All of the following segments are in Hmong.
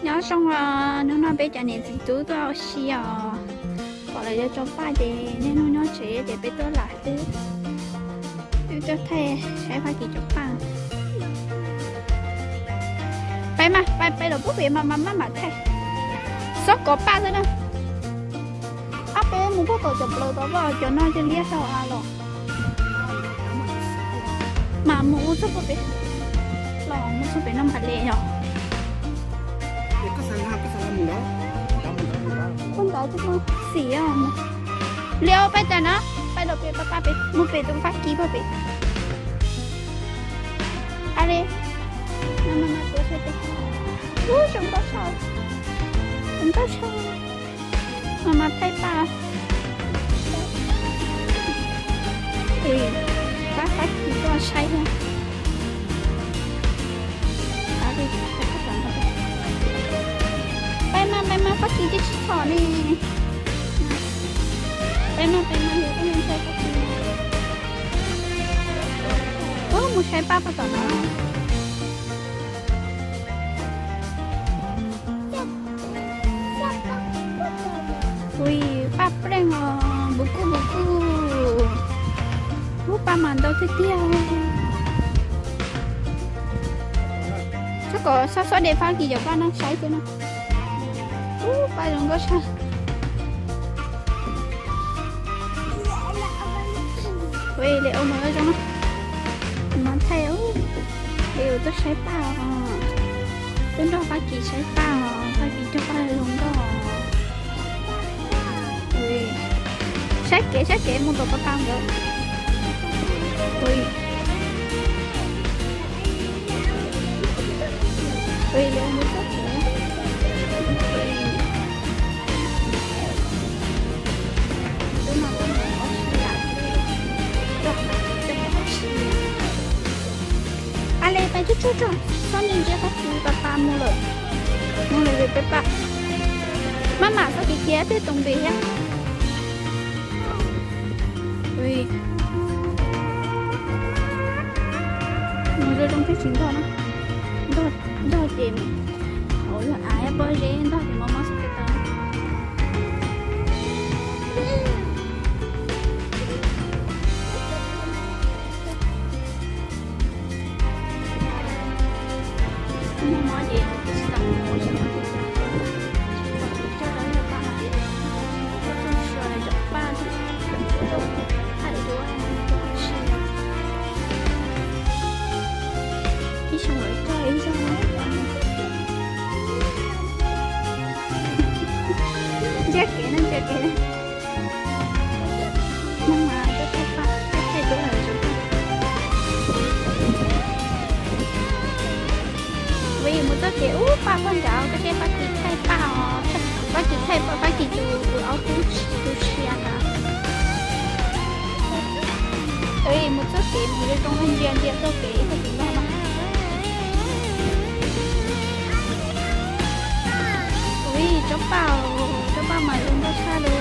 Nyob zoo os, hnub no peb cov niam txiv tub tuaj ua si os. Pom lawv yuav tso paj ces niaj hnub nyob tsev ces peb tuaj lam xwb. Peb tuaj thaij saib Fab Kis cov paj. Pab mas, pab peb los pub pem mas mas maj mam thaij. Xob kov paj xwb na. Ab, peb mus puag tom cov plaws tod, cov no cov liab tau av los. Mas mus ua txuj puag pem, los mus txuj pem no mam li yog. Puag ntawd xim os. Li ua paj cas na, paj los pem pab pab pem, mus pem tus Fab Kis puag pem. A li, no no no, tuav saib tes. Ub, zoo nkauj tshaj, zoo nkauj tshaj. Mas mas thaij paj. Pab Fab Kis tuaj saib thiab. Pab mas, pab mas, Fab Kis twb tsis txhom ne. Pab mas, pab mas, yog koj ntshai Fab Kis. Ub, mus saib paj puag tom no. Ui, paj pleej os, npuv kuj npuv kuj. Ub, paj mas ntau tiag tiag. Txhob kom, xob xob de Fab Kis cov paj no saib xwb no. Ub, paj zoo nkauj tshaj. Ua li ua mus zoo no. Mas thaij, es yuav tuaj saib paj os. Tuaj nrog Fab Kis saib paj os, Fab Kis cog paj zoo nkauj os. Saib kev, saib kev mus tom pas tas nkawd. Ui, lawv mus txog kev. A li peb tsuag tsuag tsuag, txhob ntsia ntsia Fab Kis, pas tas mus lawm. Mus lawm peb pab. Maj mam txhob kev kiag tej tus npis thiab. Mus zoo zoo thiab tsis ntog na. Ntog, ntog ces hauv yog av pob zeb, ntog ces mob mob xwb tau. Ib xyoo lawv cog ib zaug. Ntsia kev na, ntsia kev na. Neeg mas tuaj thaij paj, thaij thaij duab lawm zoo. Vim mus txoj kev ub paj paj nrad, koj seb Fab Kis thaij paj os, Fab Kis thaij paj, Fab Kis tus, tus aub tub, tus sia ntawd. Mus txoj kev mus zoo zoo, ntsia ntsia txoj kev ib txoj kev loj no. Ui, tsob paj, tsob paj mas zoo nkauj tshaj li.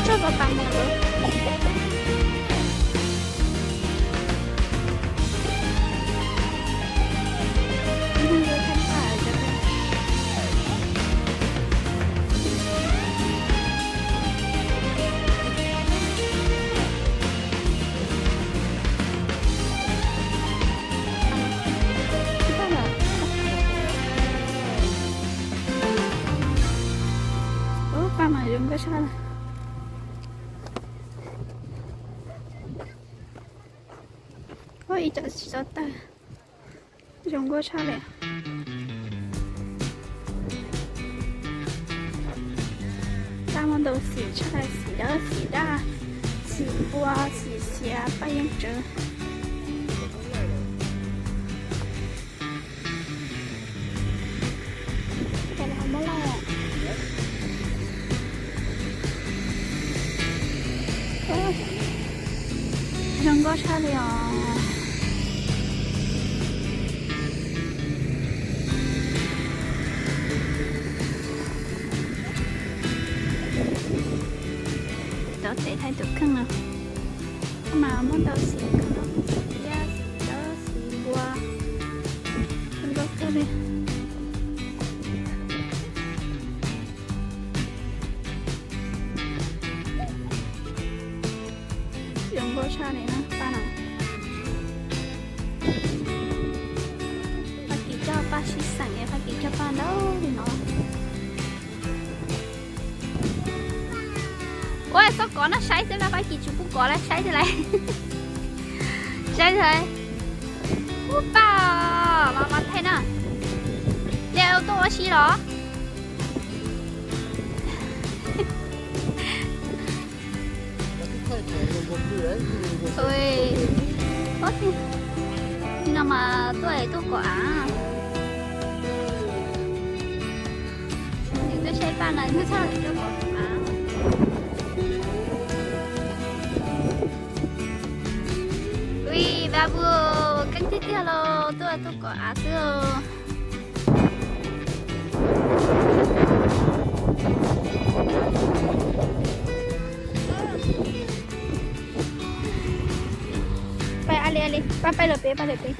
Tsob paj pas mus lawm. Ub, paj mas zoo nkauj tshaj. Ub, ib co tsis txhob tawg, zoo nkauj tshaj li. Paj muaj ntau xim tshaj, xim dawb, xim daj, xim pua, xim xiav, paj yeej tsawv. Zoo nkauj tshaj li os. Tau tes thaij tus kheej no, mas muaj ntau xim kawg no, xim daj, xim Zoo nkauj tshaj li na paj no. Fab Kis coj paj sib xeem, Fab Kis coj paj ntau li no. Ua txoj kov no saib xwb mas Fab Kis tsis pub kov lawm, saib xwb lawm. Saib xwb. Ub paj, mas mas theej na. Ces tuaj ua si los? Ui, no mas tuaj tuaj kom av. Nws tuaj saib paj no nws txhaj tuaj kom av. Ui, Babu, keeb tiag tiag los tuaj tuaj kom av xwb. Paj, ali ali, paj paj lawm peb, paj lawm peb.